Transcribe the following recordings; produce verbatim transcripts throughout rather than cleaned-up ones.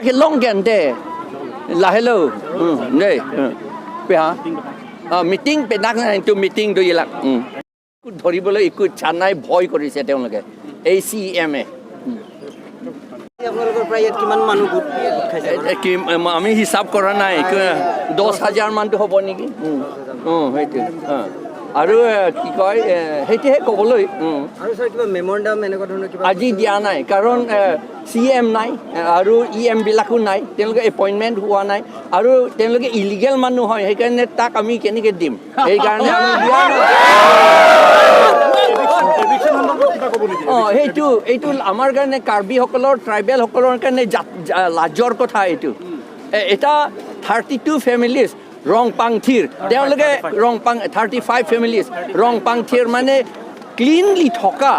Kelong kente. Lahelo. Hmm, dei. Hmm. Pe ha? Ah, meeting penak na itu meeting do ilak. Hmm. ধৰিবলৈ একো ইচ্ছা নাই, ভয় কৰিছে তেওঁলোকে, এই চি এম এ। আপোনালোকৰ পৰা ইয়াত কিমান মানুহ গোট, গোট খাইছে? এ, এ, কি, এ, আমি হিচাপ কৰা নাই, কি, দহ হাজাৰ মানতো হ'ব নেকি? উম। উম, সেইটো। অ। আৰু, এ, কি কয়, এ, সেইটোহে ক'বলৈ। উম। আৰু ছাৰ, কিবা মেমৰেণ্ডাম এনেকুৱা ধৰণৰ কিবা আজি দিয়া নাই, কাৰণ, এ, চি এম নাই, এ, আৰু ই এম বিলাকো নাই, তেওঁলোকে এপইণ্টমেণ্ট হোৱা নাই, আৰু তেওঁলোকে ইলিগেল মানুহ হয়, সেইকাৰণে তাক আমি কেনেকে দিম? সেইকাৰণে আমি দিয়া নাই। এভিকশ্যন সন্দৰ্ভত কিবা ক'ব নেকি? অ, সেইটো, এইটো আমাৰ কাৰণে, কাৰ্বিসকলৰ, ট্ৰাইবেলসকলৰ কাৰণে জাত-, জা-, লাজৰ কথা এইটো। এ-, এটা থাৰ্টি টু ফেমিলিজ ৰংপাংথিৰ, তেওঁলোকে ৰংপাং, থাৰ্টি ফাইভ ফেমিলিজ, ৰংপাংথিৰ মানে ক্লিনলি থকা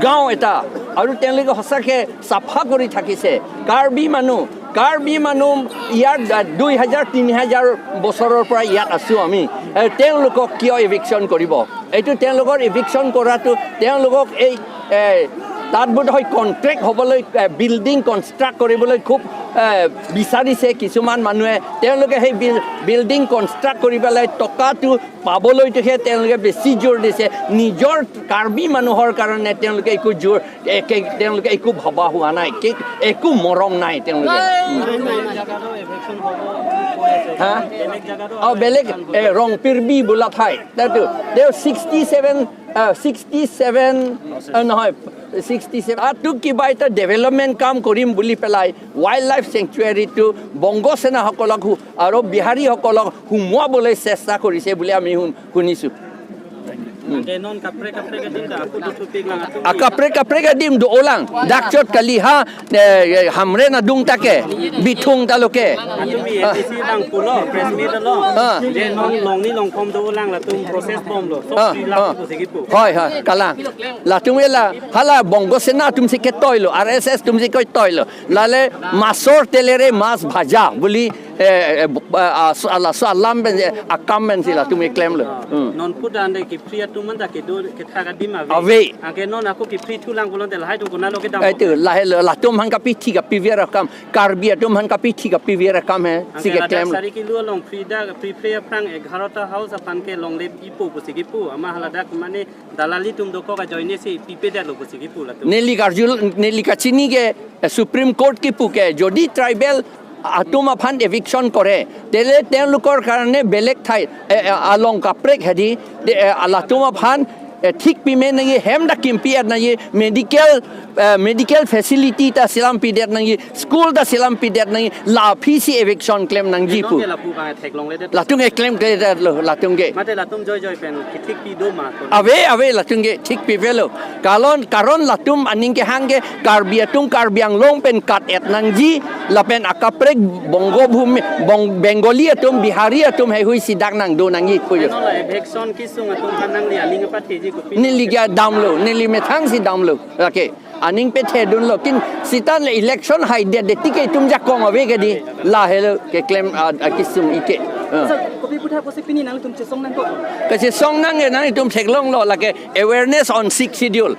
গাঁও এটা, আৰু তেওঁলোকে সঁচাকে চাফা কৰি থাকিছে। কাৰ্বি মানুহ, কাৰ্বি মানুহ ইয়াত, আ, দুই হাজাৰ, তিনি হাজাৰ বছৰৰ পৰা ইয়াত আছো আমি। এ, তেওঁলোকক কিয় এভিকশ্যন কৰিব? এইটো তেওঁলোকৰ এভিকশ্যন কৰাটো, তেওঁলোকক এই, এ, তাত বোধহয় কণ্ট্ৰেক্ট হ'বলৈ, এ, বিল্ডিং কনষ্ট্ৰাক্ট কৰিবলৈ খুব, এ, বিচাৰিছে কিছুমান মানুহে। তেওঁলোকে সেই বিল-, বিল্ডিং কনষ্ট্ৰাক্ট কৰি পেলাই টকাটো পাবলৈটোহে তেওঁলোকে বেছি জোৰ দিছে। নিজৰ কাৰ্বি মানুহৰ কাৰণে তেওঁলোকে একো জোৰ, একে, তেওঁলোকে একো ভবা হোৱা নাই, কি, একো মৰম নাই তেওঁলোকে। উম। হা? অ, বেলেগ, এ, ৰংপিৰবি বোলা ঠাই। তাতো তেওঁ ছিক্সটি ছেভেন, আ, ছিক্সটি ছেভেন, আ, নহয়, ছিক্সটি ছেভেন। তাতো কিবা এটা ডেভেলপমেণ্ট কাম কৰিম বুলি পেলাই ৱাইল্ড লাইফ চেংচুৱেৰীটো বংগ সেনাসকলক হু-, আৰু বিহাৰীসকলক সোমোৱাবলৈ চেষ্টা কৰিছে বুলি আমি শুন-, শুনিছো। Anke non kaprek kaprek adim ta ako dothupi lang atum. A kaprek kaprek adim do-olang. Dak chot kali ha, eh, eh, Hamren adung ta ke, Bithung ta lo ke. Atum mi Ah. M D C bang pulo, press meet lo. Ah. Je non longni longkhom do-olang latum process bomlo. So Ah, fill up ah. ko sigi pu. Hoi, hoi, kalang. Latum ela, hala Bongo Sena atum si ketoilo, R S S atum si ketoilo. Lale masor telere mas bhaja, buli, eh, eh, eh, bu-, eh, ah, so ala, so alam pen, eh, akam pen si latum keklemlo. Hmm. Non pudan de kiphri atum anta kedo kethak adim ave. Ave. Anke non ako kiphri thulang pulote lahai atum konatlo kedam? Itu, lahai lo, latum aphan kapithi kapiver akam, Karbi atum aphan kapithi kapiver akam he, si Anke ladak keklemlo. Sari kilo along phri dak, phri phri aphrang egarota house aphan ke longle ipo pusi kipu, ama haladak mane dalali atum dokok ajoine si pipedetlo pusi kipu latum. Neli karjul, neli kachini ke, eh, Supreme Court kipu ke, jodi tribal atum aphan eviction kore, tele তেওঁলোকৰ কাৰণে বেলেগ ঠাই, এ, এ, along kaprek hedi, de, A, latum aphan, A, thik pime nangji, hem ta kimpi-et nangji, medical, A, medical facility ta selam pidet nangji, school ta selam pidet nangji, la aphi si eviction klem nangji pu. Nonke lapu kang theklongledet. Latum ke klemkledetlo, latum ke. Mate latum joi joi pen kithik pi do ma ko. Ave, ave, latum ke thik pivelo. Kalon, karon latum aning kehang ke Karbi atum Karbi Anglong pen kat-et nangji, lapen akaprek Bongo Bhumi, Bong-, Bengali atum, Bihari atum heihui si dak nangdo nangji pu jo. Ano la eviction kesung atum aphan nangli aning patheji kopi? Neli ke damlo, neli methang si damlo. Lake, aning pathedunlo. Kin seta le election haidet det tik ke itum jakong ave ke di. Lahelo keklem, ah, ah, kesung ike. Ah. Sir, kopi puthot apotsi pini nangtum chesong nangkok? Kachesong nang ke nangtum theklonglo, lake awareness on Sixth Schedule.